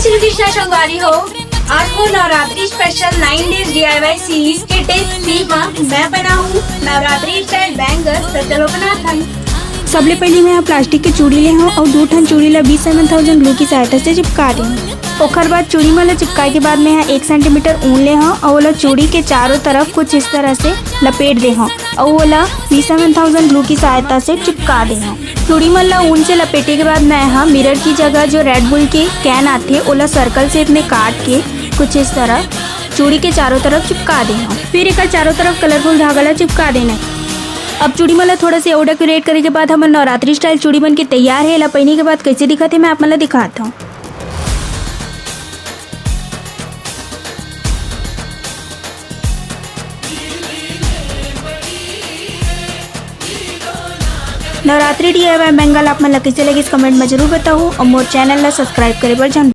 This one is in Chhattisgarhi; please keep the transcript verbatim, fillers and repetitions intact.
श्री कृष्णा संगवारी हो, आज हो Navratri special nine days DIY series के डे थ्री मा मैं बनाहूँ नवरात्रि स्टाइल बैंगल्स। तो चलो बनाथन। सबले पहली मैं ह प्लास्टिक के चूड़ी ले हूँ और दो ठन चूड़ी ला बी सेवन थाउजेंड ग्लू की सहायता से चिपका दे हूँ। ओकर बाद चूड़ी मन ला चिपकाए के बाद मैं ह एक सेंटीमीटर ऊन ले हूँ और ओला चूड़ी के चारों तरफ कुछ इस तरह से लपेट दे हूँ और ओला बी सेवन थाउजेंड ग्लू की सहायता से चिपका दे हूँ। चूड़ी मन ला ऊन से लपेटे के बाद मैं ह मिरर की जगह जो रेड बुल के कैन आथे, ओला सर्कल शेप में काट के कुछ इस तरह चूड़ी के चारों तरफ चिपका दे हूँ। फिर एकर चारों तरफ कलरफुल धागा ला चिपका देना। अब चूड़ी मन ला थोड़ा से और डेकोरेट करे के बाद हमर नवरात्रि स्टाइल चूड़ी बन के तैयार है। एला पहने के बाद कैसे दिखत है, मैं आप मन ला दिखात हूँ। नवरात्रि डीआईवाई बैंगल आप मन ला कैसे लगिस, कमेंट में जरूर बताओ और मोर चैनल ला सब्सक्राइब करे बर झन